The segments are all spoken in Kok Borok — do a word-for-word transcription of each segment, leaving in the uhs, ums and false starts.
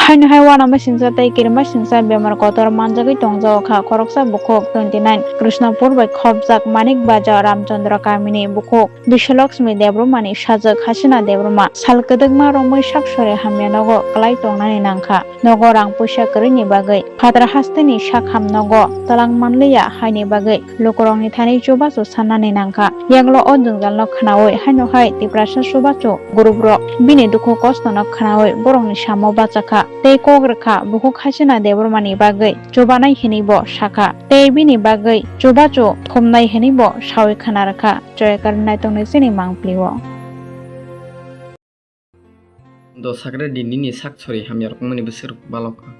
Haino hai uanama singsa tei kirima singsa bemar kotor manjagwi tongjago kha khoroksa bukhuk twenty nine Krishnapur bai khopjak Manik Bajar Ramchandra kamini bukhuk Biswalakshmi Debbarmani sajwk Hasina Debbarma sal kwdwkma romwi sak sori hamya nogo kwlai tongnani nangkha. Nogo rang puisa kwrwini bagwi phataro hasteni sakham nogo twlang manliya haini bagwi lukurokni thani chubachu sannani nangkha. Yaklo o jwngjalno khnaui haino hai Tiprasa chubachu group rok bini dukhu kostono khnaui borokni samo bachakha tei kok rwkha bukhuk Hasina Debbarmani bagwi chubanai hinwi bo sakha tei bini bagwi chubachu thumnai hinwi bo saui khna rwkha. Joyakar naitongni chini mangpli o. Do sakre di nini sak sori hamya rok wngmani bwswk rok balok kha.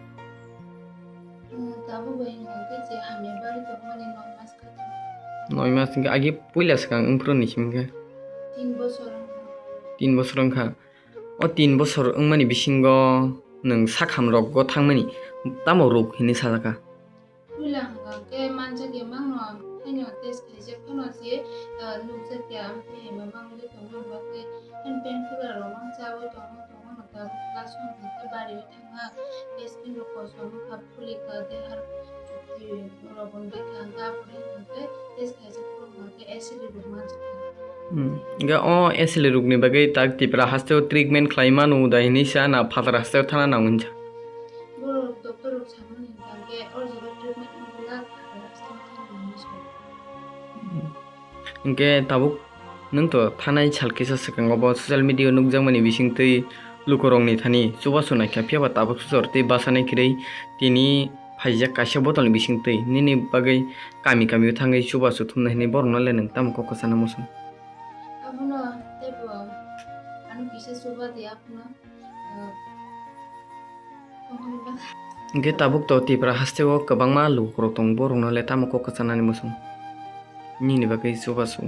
Hmm, tabuk bai hwnkha khe je hamya bari tongmani noi mas kha. Noi mas hwnkhe agi puila swkang wngphuru ni simi khe? Tin bosor wngkha. Tin bosor wngkha. O tin bosor wngmani bisingo nwng sakham rokgo thangmani tamo ruk hinwi sajak kha? Puila hwnkha khe manjak ya mangno, haino test khaijak phano je, ah, nukjak ya, amtwi hai ma mangwi tongma hwnkha khe, haino pain killer rok mang chaui tongma tongma no tabuk class one hwnkha khe bariwi thangkha, tei skin rok kosom wngkha, phulikha, tei har chukti rok bo wngkha, hwnkha khe test khaijak phano hwnkha khe acid rok manjak kha. Hmm. Hwnkhe o acid rokni bagwi tak Tipra hasteo treatment khlai manu da hinwi sa na phatar hasteo thana nango hinsa? Borok doctor rok samani hwnkha khe o jaga treatment wngkha. Hwnkhe tabuk nwng to thanai sal kisa swkango bo social media o nukjakmani bisingtwi lukurokni thani chubachu naikha, phiyaba tabuk sujor tei bachanai kwrwi tini phaijak kaisa botolni bisingtwi nini bagwi kami kami o thangwi chubachu thumnai hinwi borokno le nwng tamo kok kwchana muchung? Abono teibo ano kisa chuba di, abono Hwnkhe tabuk to Tipra hasteo kwbangma lukurok tongo, borokno le tamo kok kwchanani muchung? Nini bagwi chubachu.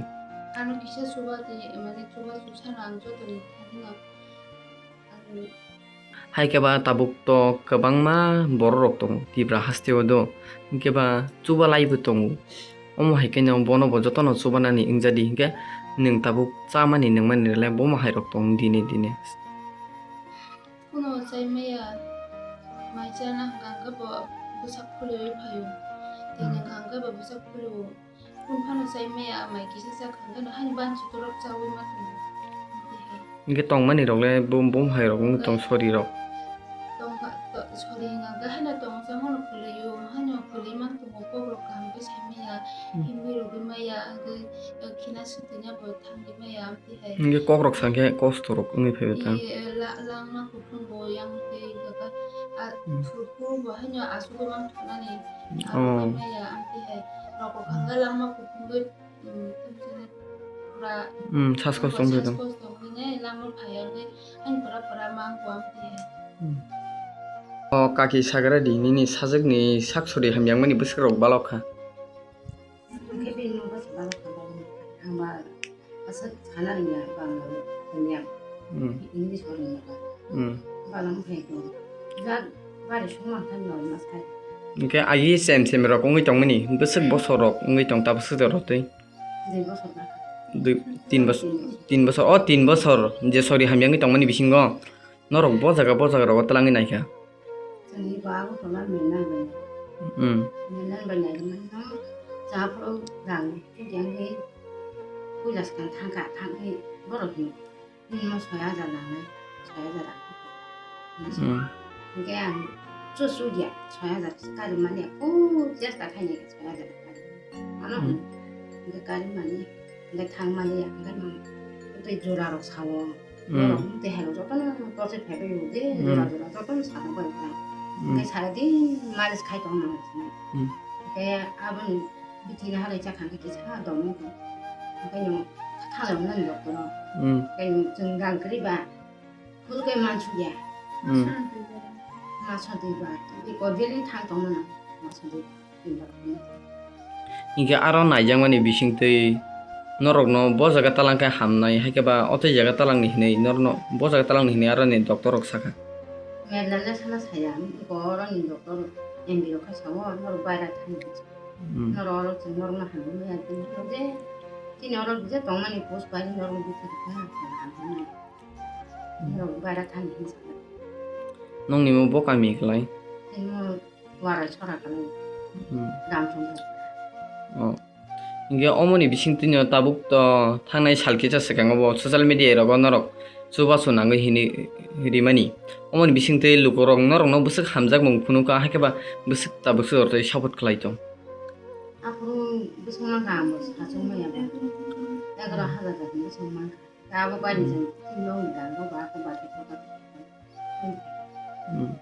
Ano kisa chuba twi, mane chubachu sano ang jotoni thangwi no ang. Hai khe ba tabuk to kwbangma borok rok tongo Tipra hasteo do, hwnkhe ba chuba laibo tongo. Omo hai khe no bono bo jotono chubanani wngjadi, hwnkhe nwng tabuk chamani nungmani rwle bomo hai rok tongo dine dine. Kuno chai maya, mai chana hwnkha hwnkhe bo bwsak phulwi phaio. Tini hwnkha hwnkhe bo bwsak phulwi. Kun phano chai maya, mai kisa chakha hwnkhe no haino banchi torok chaui ma tongo. Hwnkhe tongmani rok le bo, bo hai rok wng tong sori rok. Tongkha, to-, sori hwnkha hwnkhe haino tong changmano phulwi o, haino phulwi man tongo, kok rok kaham khe sai maya, himwi rwgwi maya, hwnkhe, eh, khina swtwina bo thangwi maya. Hingke kok rok sangke kosto rok wngwi phaibai ta. Langma kuphung bo yang tei hwnkha, a, phuru phuru bo haino asugwi mang thunani. Abo maya amtwi hai rokok hwnkha langma kuphung bai, um, pura, um, sas kosto wngwi sas kosto wngwi nai langma phaiya wngwi haino pura pura mang bo amtwi hai. O kaki sagra di nini sajwkni sak sori hamyangmani bwswk rok balok kha. Hwnkhe bini mungkha se balo kha balo. Ang ba aswk sana rwngya, Bangla rwngya. Hmm. English bo rwngya ba. Hmm. Balo wngphai ko. Jak bari songma kha no ma sai. Hwnkhe agi sem sem rok wngwi tongmani, bwswk bosor rok wngwi tong, tabuk swk rw twi. Dui bosor na kha. Dui, tin bosor, tin bosor, o tin bosor je sori hamya wngwi tongmani bisingo norok bo jaga, bo jaga rogo twlangwi naikha. Chwngni bo Agartala mela bai. Hmm. Mela bai nairwknai no chwng aphuru rang chujagwi puila swkang thangkha, thangwi borok hinwi nini no soi hajar nangnai, soi hajar rang. Hmm. Hwnkhe ang chu chudia soi hajar karimani o chesta khainai soi hajar karimani. Ano hwnkhe karimani hwnkhe thangmani hwnkhe no tei jora rok sao. Hmm. Borok tei hai rok jotono torchwi phaibai o de, hmm, jora jora jotono sana bai kha. Hmm. Tei sara di malis khai tong nang sini. Hmm. Tei aboni bithi na halai cha khang kisa domung kha. Tei no thala nang doctor no. Hmm. Tei chwng gang kri ba phul kai mansu ya. Hmm. Masa dui ba. Tei ko daily thang tong nang masa dui ba. Hinkhe aro naijakmani bisingtwi norokno bo jaga talangkhe hamnai, haikhe ba o tei jaga talangni hinwi norokno bo jaga talangni hinwi aroni doctor rok sakha. Merla le sana saya, bo oroni doctor M B rok khe sao, norok baira thani hinsa. Hmm. Norok oro chwng norokno hamya maya tini oro je, chini oro je tongmani post bai norokno bithi rikha, hamya maya. Hmm. Norok baira thani hinsa. Nokni mo bo kami kwlai? Tei mo warai sora kwlai. Hmm. Gram thumthai. Oh. Hinkhe omoni bisingtwino tabuk to thangnai sal kisa swkango bo social media rogo norok chubachu nangwi hini rimani. Omoni bisingtwi lukurok norokno bwswk hamjakmung phunukha, haikhe ba bwswk tabuk swk tei support khlai tong? Aphuru bwswk mankha ang bo sachung maya ba. Egaroh hajar jani bwswk mankha. Abo bai ni jani tini nokni dal rok ba ako ba khe kok. Hmm.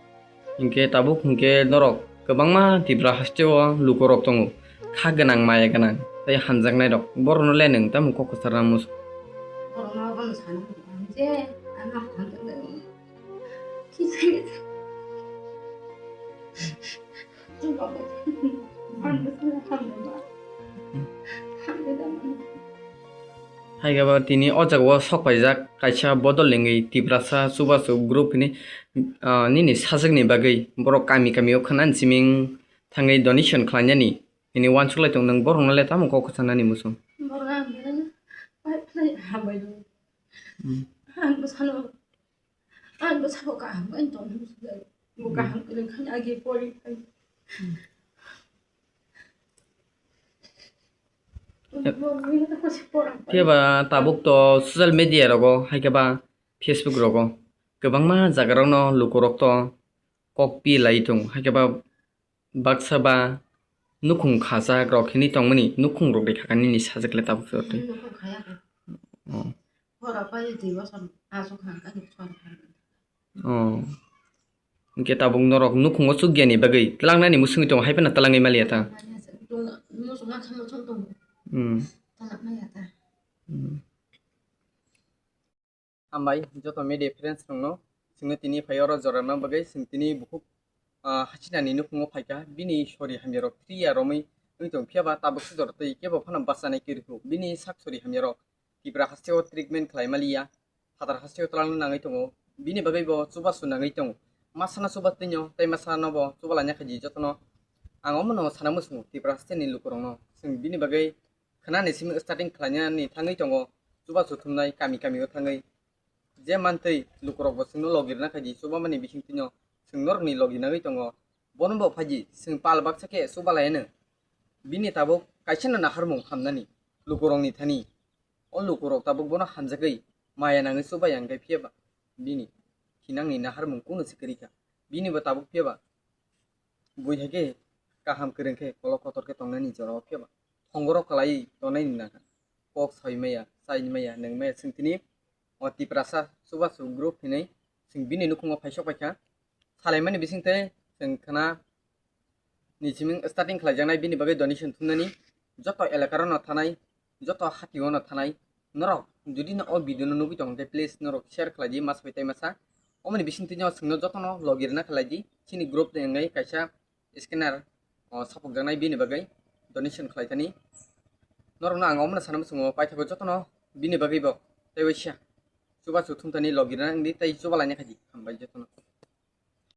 Hinkhe tabuk hinkhe norok kwbangma Tripura hasteo lukurok tongo, kha gwnang, maya gwnang tei hamjaknairok. Borokno le nwng tamo kok kwcharna muchung? Borokno abono sana muchung je ano hamjaknai rok. Haikhe bo tini o jagao sok paijak kaisa bodol wngwi Tiprasa chubachu group hwnwi, ah, nini sajwkni bagwi borok kami kamio khwnani siming thangwi donation khlainani hwnwi uansuk lai tongo. Nwng borokno le tamo kok kwcharnani muchung? Borok ang belai no pai phlai hambai rw. Hmm. Ang bwsano Ang bwsano kaham khe tongmani muchungo. Bo kaham kwrwng khe agi pori khai. Phiya ba tabuk to social media rogo, haikhe ba Facebook rogo kwbangma jaga rokno lukurok to kok pi lai tongo, haikhe ba baksa ba nukhung khajak rok hinwi tongmani, nukhung rok de kha nini sajwk le tabuk se twi. Nukhung khaya khe. Oh. Hora pai dui bosor aswk kha khe sor kha. Oh. Hinkhe tabuk norok nukhungo chukya ni bagwi tlangnani musungwi tongo, hai phano tlangwi maliya ta. Tung musung ma thang thang tongo. Hmm. Tlang maya ta. Hmm. Hambai joto media friends rokno, chwngno tini phai oro jorana bagwi chwng tini bukhuk, ah, Hasina ni nukhungo phaikha, bini sori hamya rok three ya romwi wngwi tong, phiya ba tabuk se jora twi kebo phano bachanai kwrwi kho. Bini sak sori hamya rok Tripura hasteo treatment khlai maliya, phatar hasteo twlangna nangwi tongo, bini bagwi bo chubachu nangwi tongo. Masano chuba twino tei masano bo chuba laina khaidi jotono. Ang omono sana muchungo Tripura haste ni lukurokno, chwng bini bagwi khwnani simi starting khlainani thangwi tongo, chubachu thumnai kami kamio thangwi. Je mantwi lukurokbo chwngno logi rwna khaidi, chubamani bisingtwino chwng norokni logi nangwi tongo. Bono bo phaidi, chwng pal baksa khe chuba laiano. Bini tabuk kaisano naharmung hamnani lukurokni thani. O lukurok tabuk bono hamjagwi maya nangwi chubai ya, hwnkhe phiya ba bini thinangni naharmung kunu se kwrwi kha. Bini bo tabuk phiya ba bui hai khe kaham kwrwng khe kolok kotor khe tongnani jorao phiya ba thongoro kwlaiwi tongnai nang kha. Kok soi maya, chai maya, nwng maya, chwng tini o Tiprasa chubachu group hinwi chwng bini nukhungo phaisok paikha. Salaimani bisingtwi chwng khna ni siming starting khlaijaknai bini bagwi donation thumnani joto elaka rokno thanai, joto hati ono thanai. Norok jodi no o video no nugwi tong khe please norok share khlai di masa bai tei masa. Omoni bisingtwi no chwngno jotono logi rwna khlai di, chini group ni wngwi kaisa scanner, o, sapokjaknai bini bagwi donation khlai thani. Norokno ang omono sana muchungo, paithago jotono bini bagwi bo tei waisa chubachu thumthani logi rwna wngdi tei chuba laina khaidi. Hambai jotono.